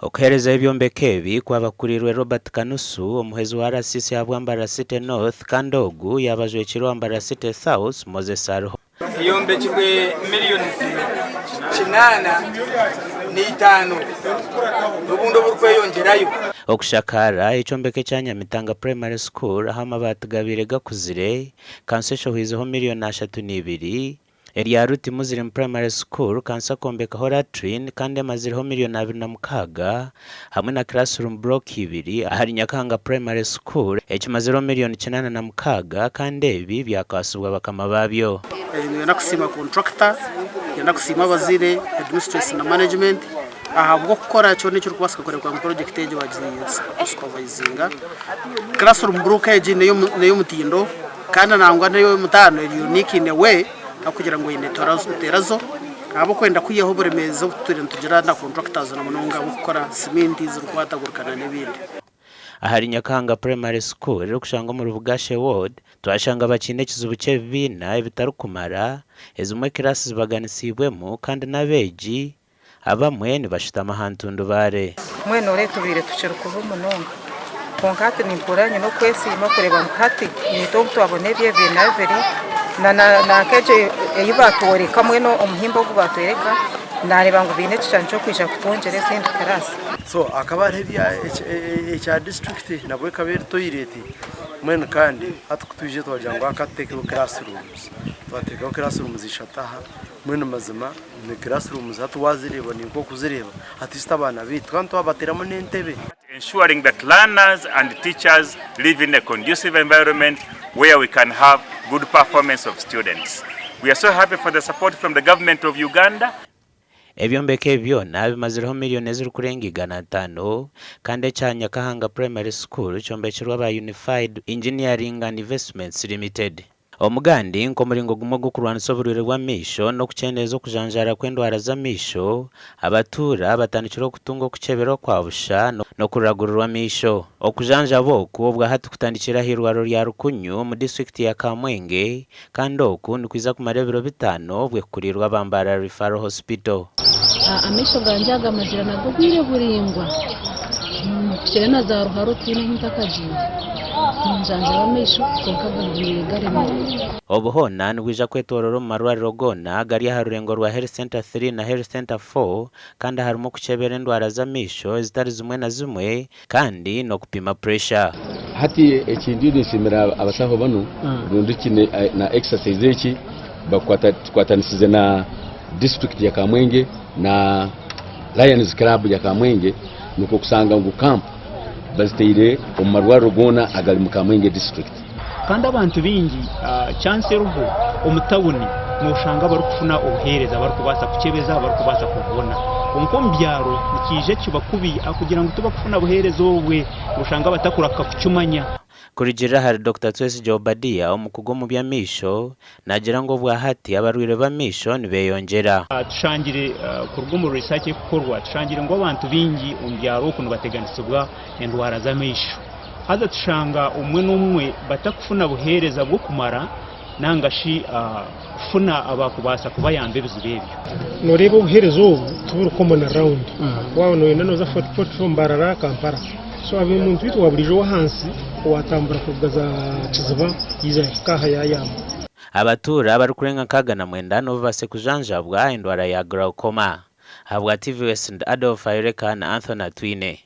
Okuheereza ebyombeko ebi kwaba kukuriirwe Robert Kanusu, omuhwezi wa RCC ahabwa Mbarara City North kandi ogu yaaba ajwekyeire owa Mbarara City South, Moses Ariho. Eyombekirwe miriyoni 85 n'obundi oburikweyongyerayo. Okushakaara ekyombeko ekya Nyamitanga Primary School ahu amabaati gabaire gakuzire, kanso eshohwizeho miriyoni 32, Erya Ruti Muslim Primary School kanso akombekaho latrine kandi emazireho miriyoni 26 hamwe na classroom block ibiri ahari Nyakahanga Primary School ekimazireho miriyoni 86 kandi ebi byakwatsibwa bakama babyo. Niinyenda kusiima kontrakita, niinyenda kusiima abazaire, headmistress na management ahabw'okukora kyona ekirikubaasika kureebeka ngu purojekiti egi baagisupavayizinga. Classroom block egi n'ey'omutindo kandi nangwa n'ey'omutaano eri unique in a way ahabw'okugira ngu eine terazo ahabw'okwenda kwihaho oburemeezi obu tutwire nitugira na contractors na munonga ab'okukora siminti zirikwatagurikana n'ebindi. Ahari Nyakahanga Primary School erikushangwa omuri Bugashe Ward, twashanga bakiine ekizibu ky'ebibiina ebitarikumara, ezimwe kiraasi zibaganisiibwemu kandi n'abeegi Abamwe nibashutama aha ntundubaare. Mbwenu ore tubaire tukiri kubi munonga. Kwonka hati nimpurira nyine okwesiima kureeba ngu hati naitwe obu twabona ebi ebibiina bibiri na na nk'egyo ei baatworeka mbwenu omuhimbo ogu baatworeka naareeba ngu baine ekishushani ky'okwija kutwongyera ezindi kiraasi. So hakaba hariho ekya disiturikiti nabwo ekaba eri toyireti mbwenu kandi hati ku twije twagira ngu ka tuteekeho classrooms, twateekaho classrooms ishatu aha mbwenu mazima Ni classrooms hati wazireeba ni nk'okuzireeba at least abaana baitu kandi twabateramu n'entebe. Ensuring that learners and teachers live in a conducive environment where we can have good performance of students. We are so happy for the support from the government of Uganda. Ebyombeko ebi byona bimazireho miriyoni ezirikurenga 500 kandi ekya Nyakahanga Primary School kyombekirwe aba Unified Engineering and Investments Limited. Omugandi nk'omuringo gumwe gw'okurwanisa oburwaire bw'amaisho n'okukyendeeza okujanjaara kw'endwara z'amaisho, abatuura batandikire okutunga okukyeberwa kwa busha n'okuragurirwa amaisho. Okujanjaba oku obwahati kutandikire ah'eirwariro rya Rukunyu omu disiturikiti ya Kamwenge kandi oku nikwija kumara ebiro bitaano obwe kukuriirwe aba Mbarara Referral Hospital. Amaisho gangye aga mazire nago obwire buraingwa mpikire na za ruharo tihaine ahu ntakagiire ninjanjaba amaisho kwonka gagumire garemire. Obu hoona nibwija kwetoorora omu marwariro goona agari aha rurengo rwa Health Centre Three na Health Centre Four kandi harimu okukyebera endwara z'amaisho ezitari zimwe na zimwe kandi n'okupima puresha. Hati eki ndiyo ninsiimira abashaho banu rundi ki na exercise eki tukwatanisize na disiturikiti ya Kamwenge na Lions Club ya Kamwenge nikwo kusanga ngu camp baziteire omu marwariro goona agari mu Kamwenge disiturikiti. Kandi abantu baingi chance eriho omu tawuni noshanga barikufuna obuheereza barikubaasa kukyebeza barikubaasa kububona. Kwonka omu byaro nikiija kiba kubi ahakugira ngu tibakufuna buheereza obwe noshanga batakuraka kukimanya. Kurugiirira ahari Dokita Twesigye Obadia, omukugu omu by'amaisho, naagira ngu obwahati abarwaire b'amaisho nibeyongyera. Tushangire kuruga omu research erikukorwa tushangire ngu abantu baingi omu byaro oku nibateganisibwa endwara z'amaisho. Haza tushanga obumwe n'obumwe batakufuna buheereza bw'okumara nanga shi kufuna abakubaasa kubayamba ebizibu ebyo. Noreeba obuheereza obu tiburi common round. Waaba noyenda noza Fort Portal, Mbarara, Kampala. So omuntu waitu owaburiijo owahansi owatambura kuruga za Kiziba yaija yahika aha yayamba. Abatuura abarikurenga 69 nibo babaase kujanjabwa endwara ya Glaucoma. Ahabwa TVS ndi Adolf Ayoleka na Anthony Atwine.